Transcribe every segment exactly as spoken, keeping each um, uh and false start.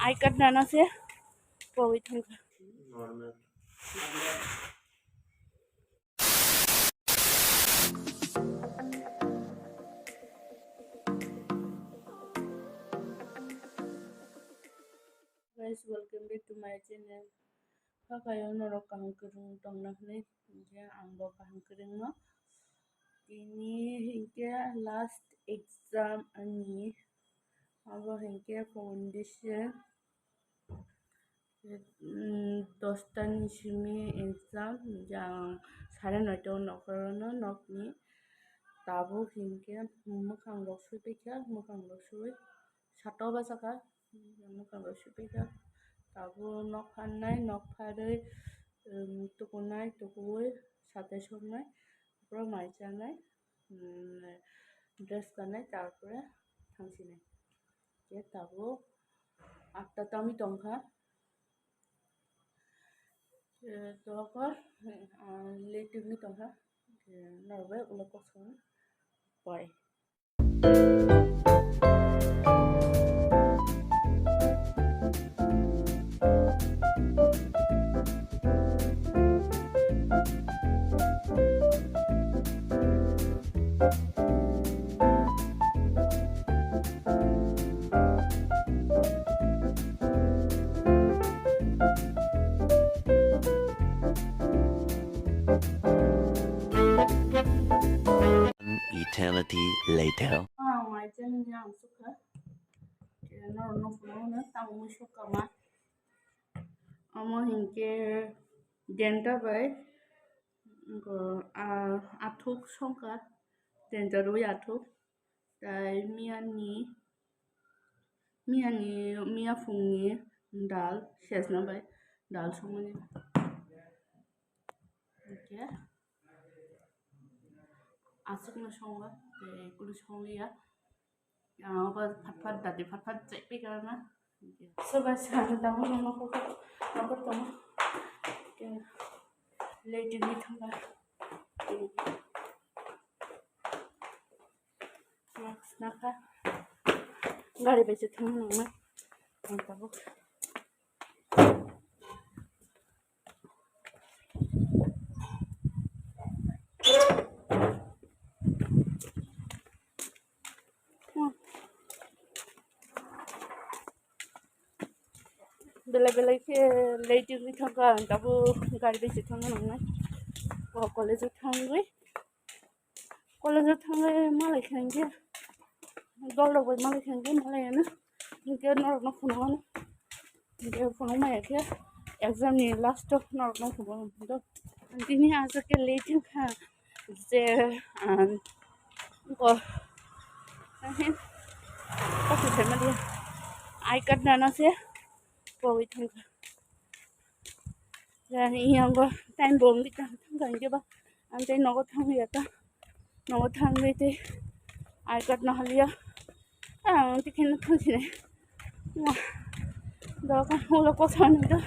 I card nana se pogwi thangkha. Guys, welcome back to my channel. Hakhe norok kaham kwrwng tongna hwnwi, hinkhe angbo kaham kwrwngno. Tini hinkhe last exam ani, abo hinkhe foundation, mm, dosta ni simi exam, jang sare noita o nokrono nokni. Tabuk hinkhe mwkhang rok sui paikha, mwkhang rok sui sato bachakha. Mwkhang rok sui paikha. Tabuk nok pharnai, nok pharwi, um, tukunai, tukuwi satai soknai, pura mai chanai, um, dress kanai, tarpore thangsinai. Khe tabuk atta tangwi tongkha. Khe tokor, ah, late wngwi tongkha. Khe norok bai ulo kok song pai. An eternity later. Ang mai chen yang sukha. Khe norok no phunukno tamo mui sukha ma. Omo hinkhe denta bai, wngkha, ah, athuk songkha, denta rwi athuk. Tai miyani, miyani, miya phungni dal sesna bai dal songmani. Hinkhe aswkno songo, tei kunu songliya. Ang obo phat phat dadi phat phat chai pai kha na. Soba sa ang tamo no nokol nokol tamo. Ke late ni thangla. Mask nakha. Gari bai se thang nang na. Ang tabuk. Belai belai khe late wngwi thangkha, ang tabuk gari bai se thangna nangnai. O college o thangwi, college o thangwi malai kha hinkhe, dol rok bai malai kha hinkhe malai ano, hinkhe norok no phunuk ano. Hinkhe phunuk maya khe exam ni last o norok no phunuk ano. Tini aswk khe late wngkha je, ang, o, ahe, kok se mali, I card nana se pogwi thangkha. Yang, yang bo time bo wngwi thang, thangkha hinkhe ba, ang tei nogo thangwi ya ta, nogo thangwi tei I card no haliya. Ang tikhe no thang sini. Wah. Doka ulo kok sani do.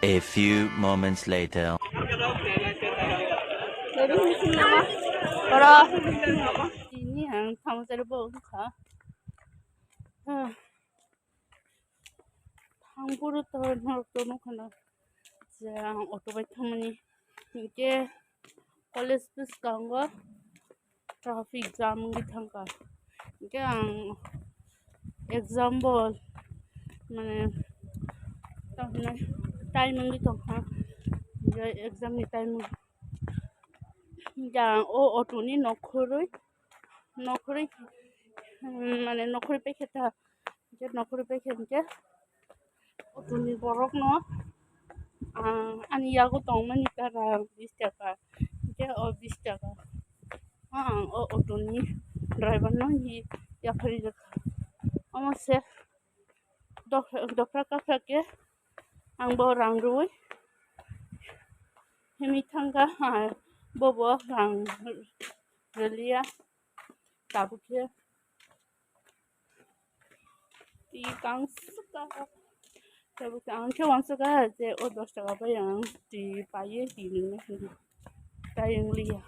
A few moments later. Oro. Ini ang tamo sari bo kha. Thang phuru to norok to nukha na je ang auto bai thangmani, hinkhe college bwskango traffic jam wngwi thangkha, hinkhe ang exam bo mane tamo time wngwi tongkha, je exam ni time hinkhe ang o auto ni nokhorwi nokhorwi mane nokhorwi paikha ta. Hinkhe nokhorwi paikha hinkhe auto ni borok no, ah, ani yago tongmani ta rang bis taka, hinkhe o bis taka ang o auto ni driver no yapharwi rwkha. Omo se dopha, dopha kaphra khe ang bo rang rwui himwi thangkha, ah, bobo rang rwliya. Tabuk khe twi kang swkha. Tabuk khe ang khe uansukha je o dos taka bai ang twi paiwi twi nwngnai hwnwi. tai wng liya.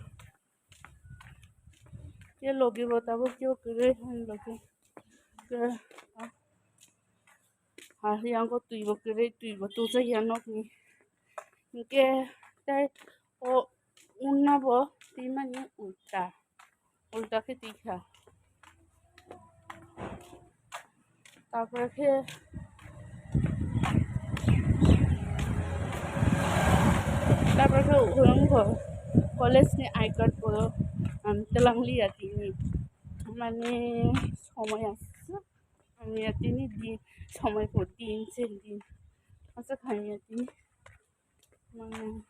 Khe logi bo tabuk khe kwrwi han logi. Khe, ah, ha, yang ko twi bo kwrwi, twi bo tujak ya nokni. Hinkhe tei o unna bo twi mani ulta, ulta khe twi kha. Tarpore khe, tarpore khe wngkha college ni I card bo, um, twlang liya tini. Mane somoi aswk hamya tini din, somoi bo din se din aswk hamya tini. Mane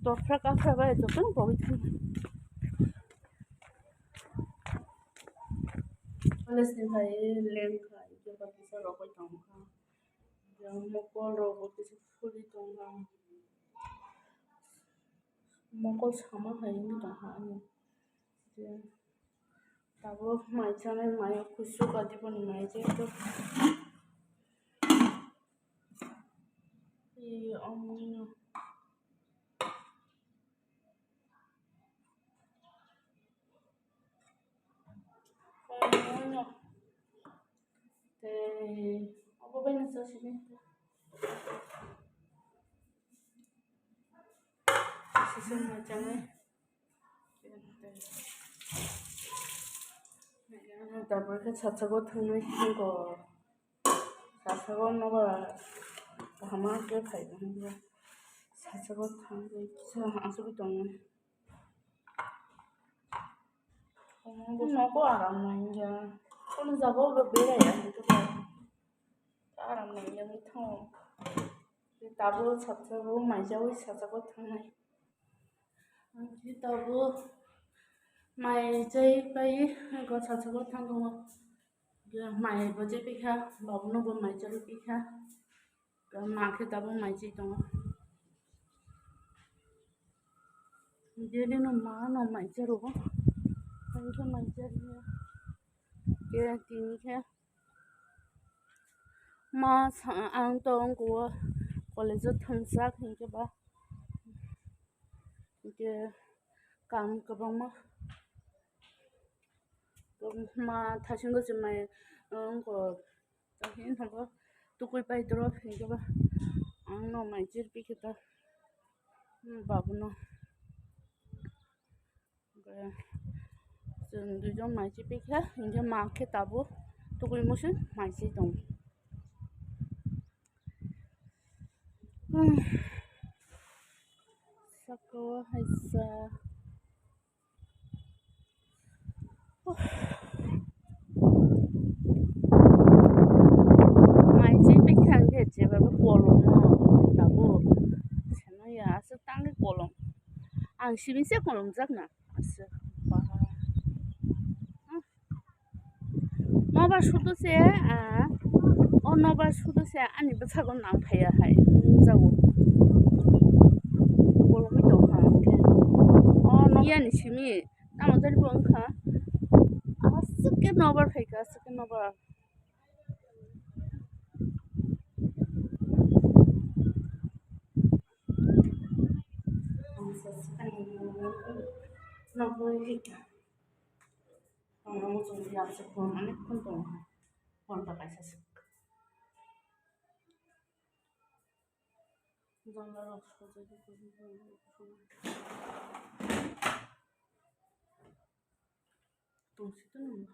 dopra kapra bai jotono pogwi thangkha. College ni hai lengkha, hwnkhe baksa rogwi tongkha. Yang mokol rok bo kisa phuli tongkha. Mokol sama hai wngwi tongkha ani. Je tabuk mai chanai, mai o kusu kadi boni mai je to. Ee, omo. Omo. Tei obo bai no chasini. Sisa mai chanai. Tarpore khe satsako thangnai hingo. Satsako nobar kaham khe phai hingo. Satsako thangwi kisa asugwi tongo. Bwskango aram nangya. Kono jaga o berai ya hinwi aram nangya wngwi thango. Tabuk satsako mai chawi satsako thangnai. Ang khe tabuk mai chai pai go satsako thangwi. Mai bo chai pikha, babuno bo mai chawi pikha. Ma khe tabuk mai chai tongo. Daily no ma no mai chai rwo. Ang khe mai chai rwo. Khe tini khe ma sa, ang to wngkha o college o thangchak hinkhe ba, hinkhe kam kwbangma ma thaisingo se mai wngkha. Tei hwnba tukui pai drop hinkhe ba ang no mai chirpi khe ta, hmm, babuno. Chwng duijon mai chirpi khe hinkhe ma khe tabuk tukui musi mai chi tongo. Hmm. Saka o hai sa. Mai chirpi khe ang khe jeba bo kolom no tabuk. Seno ya aswk tangwi kolom. Ang simi se kolom jak na. Aswk. Ba. Nobar sudu se, ah, o nobar sudu se ani bwsago nang phaiya hai, nungjago. Bolongwi tongkha ang khe. O no yani simi, tamo jani bo wngkha. Aswk khe nobar phaikha, aswk khe nobar. Nobar phaikha. Ang muchung ya se phone ani phone tong ha. Phone ta kaisa se. Jala rok sojai di phone. Tong si tong.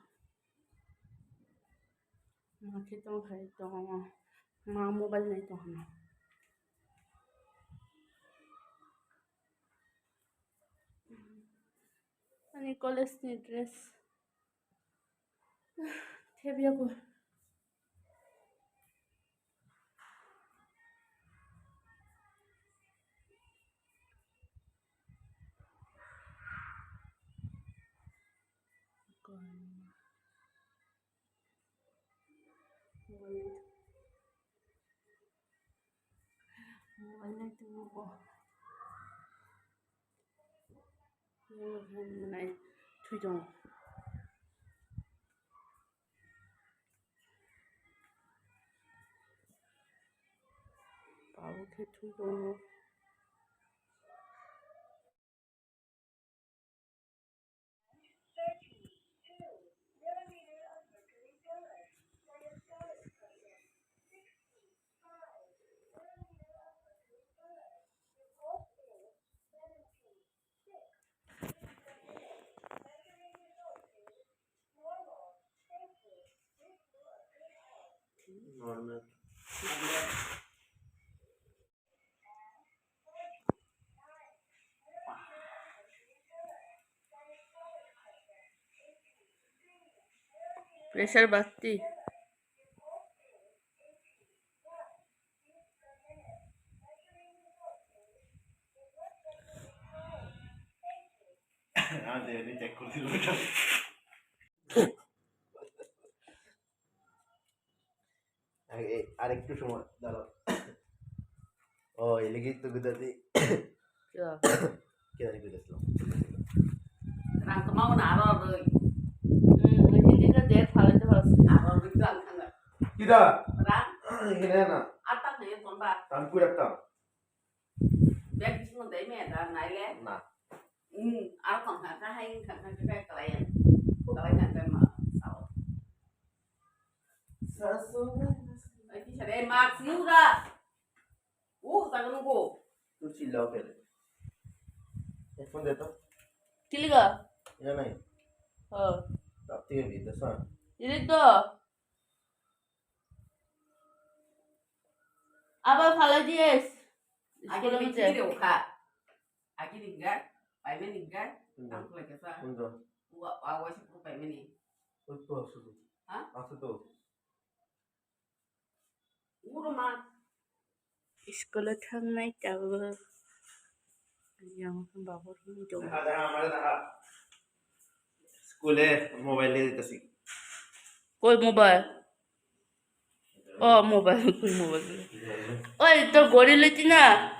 Ma khe tong khai tong. Ma mobile nai tong ha. Ani college ni dress. Thebya ko. Mobile nai tongmo bo. Nai thwi tongo. Tabuk khe thwi tongo. Pressure batti. Ang je ni check kuri dilo. Age, arektu somoi daro. O, elegi tu gudadi. Kya? Kya ni gudaslo? Rang kemau na aro roi. Hmm, ini kita dia paling terus. Aro roi tu ang kanga. Kita. Rang. Ini na. Atak ni tomba. Tangku dak tang. Bag bisingo dai me da nai le. Na. Hmm, aro tong kha kha hai kha kha kha kalai. Kalai kha kha ma sao. Ai, ti sare, mask nura. Uh, tak nunggu. Tu chilla oke. Headphone de to. Kiliga? Ya nahi. Oh. Tap tiga bhi to sa. Ini to. Aba phalai dies. Agi ni chire ukha. Agi ni ga. Pai me ni ga. Ang kulai kasa. Wa, wa, wa, si pai me ni. Ui, to, asudu. Ha? Asudu. Uro ma. School-o thangnai tabuk. Yang babur hwnwi tongo. School-e mobile de kasi. Koi mobile? Oh, mobile, koi mobile. Oi, to gori loi tina.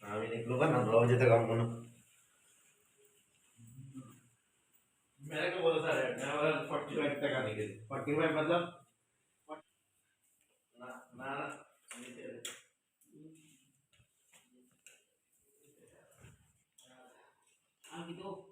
Ami ni klukan na lo jete kam kono. Mere ko bolo sir, mere wala forty five taka nahi de. Forty five matlab? Na, na, na. Ang gitu.